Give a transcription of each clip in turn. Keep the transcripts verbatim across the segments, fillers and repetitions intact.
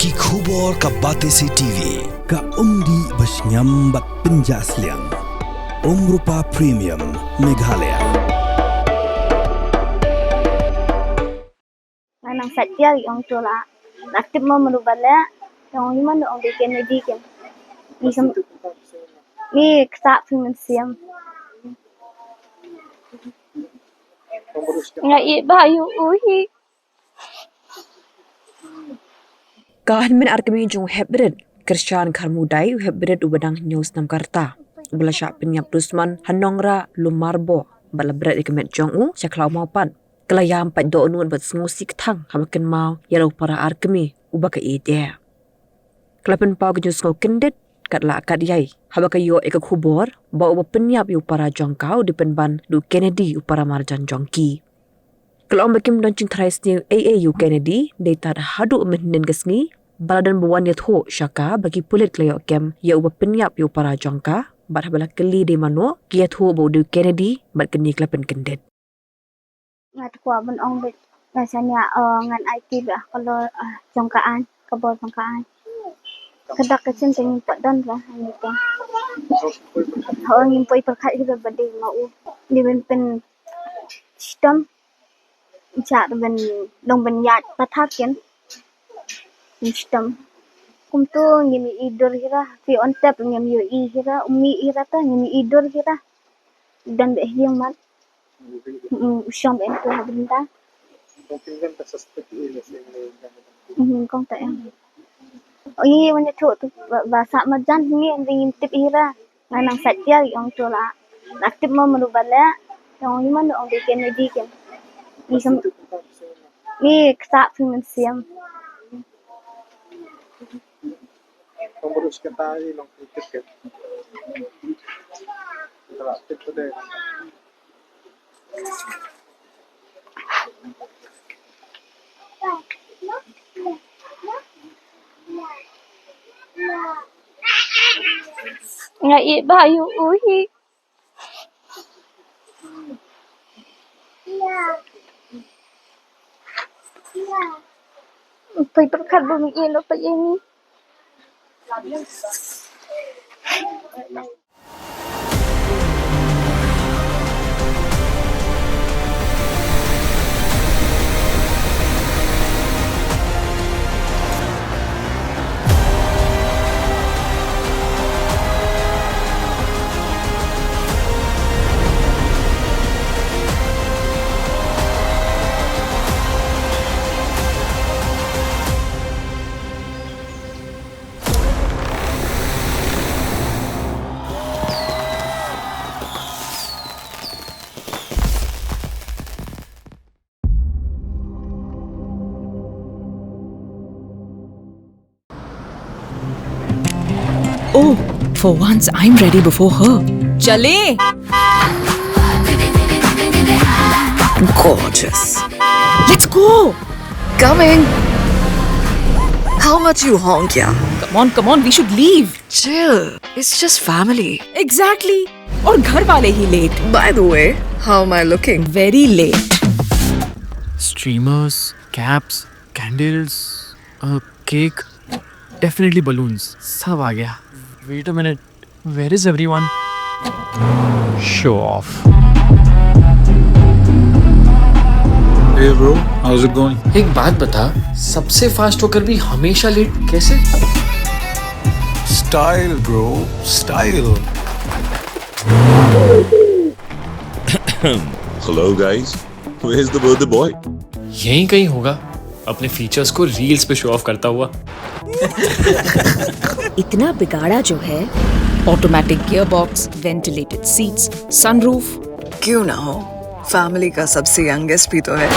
Ki khubor ka Batesi T V, ka umdih ba shngiam bad pynjah sliang. Umrupa Premium, Meghalaya. Nga nang sait ïa ong to la. La tip mo mano ba leh. Ong ïa mano ong de Kennedy ken. Ni kam ni kata phi men siam. Nga i ba yu u hi. Ka hynmen ar kmie jong u heprit, Krishan Kharmudai, u heprit uba dang hynñiew snem ka rta, uba la shah pynïap dusmon ha Nongrah Lumarbo, bad la bret ïa ka met jong u sha Khlaw Mawpat. Ka la ïam pat dohnud bad sngewsih kthang haba kynmaw ïa la u para ar kmie uba ka ïeit eh. Ka la pynpaw ka jingsngew kyndit kat la kat ïai haba ka ïoh ïa ka khubor ba uba pynïap ïa u para jong ka u dei pynban da u Kennedy, u para marjan jong ki. Ka la ong ba kim don jingtharai sniew ei ei ïa u Kennedy, dei tad haduh mynhynnin ka sngi ba la don ba wan ïathuh sha ka ba ki pulit ki la ïoh kem ïa uba pynïap ïa u para jong ka, bad haba la kylli dei mano, ki ïathuh ba u dei u Kennedy bad kane ka la pynkyndit. Nga te kwah ban ong beit, nga shaniah, eh, ngan aiti beit ha ka lor, eh, jong ka aiñ, ka bor jong ka aiñ. Ka dak ka shin te ngim pat don ba ha ngi te. Ho ngim poi pyrkhat hi ba dei ma u. Ni ban pynshitom. Ngi shah ban long ban ïaid pathar ken. Ngim shitom. Kumto ngim i dur hi ra. Phi on tep ngim ïohi hi ra. Um mih hi ra ta ngim i dur hi ra. Don beit ha ïing mat. Mm, u shong beit hangto ha bynta. Mm, kong ta em. Oi, wan ïathuh tu ba, ba sah marjan hi ngi, ngim tip hi ra. Nga nang sait ïa ong to la. La tip mo mano ba leh. Ong ïa mano ong de Kennedy ken. Ni kam ni kata phi men siam. Nga i ba yu u hi. Poi pyrkhat ba mi i no poi ini. Oh, for once I'm ready before her. Chale! Gorgeous. Let's go! Coming! How much you honk, yeah? Come on, come on, we should leave. Chill. It's just family. Exactly. और घर वाले ही late. By the way, how am I looking? Very late. Streamers, caps, candles, a cake, definitely balloons. सब आ गया. Wait a minute. Where is everyone? Show off. Hey bro, how's it going? एक बात बता, सबसे फास्ट होकर भी हमेशा लेट कैसे? Style, bro, style. Hello guys, where's the birthday boy? यहीं कहीं होगा, अपने फीचर्स को रील्स पे शो ऑफ करता हुआ. इतना बिगाड़ा जो है. Automatic gearbox, ventilated seats, sunroof. क्यों ना हो, फैमिली का सबसे यंगेस्ट भी तो है.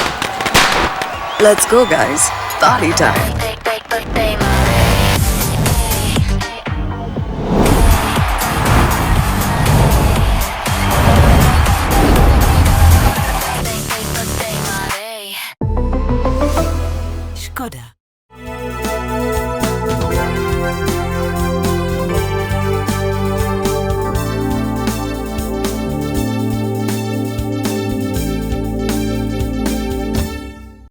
Let's go guys, party time. Skoda.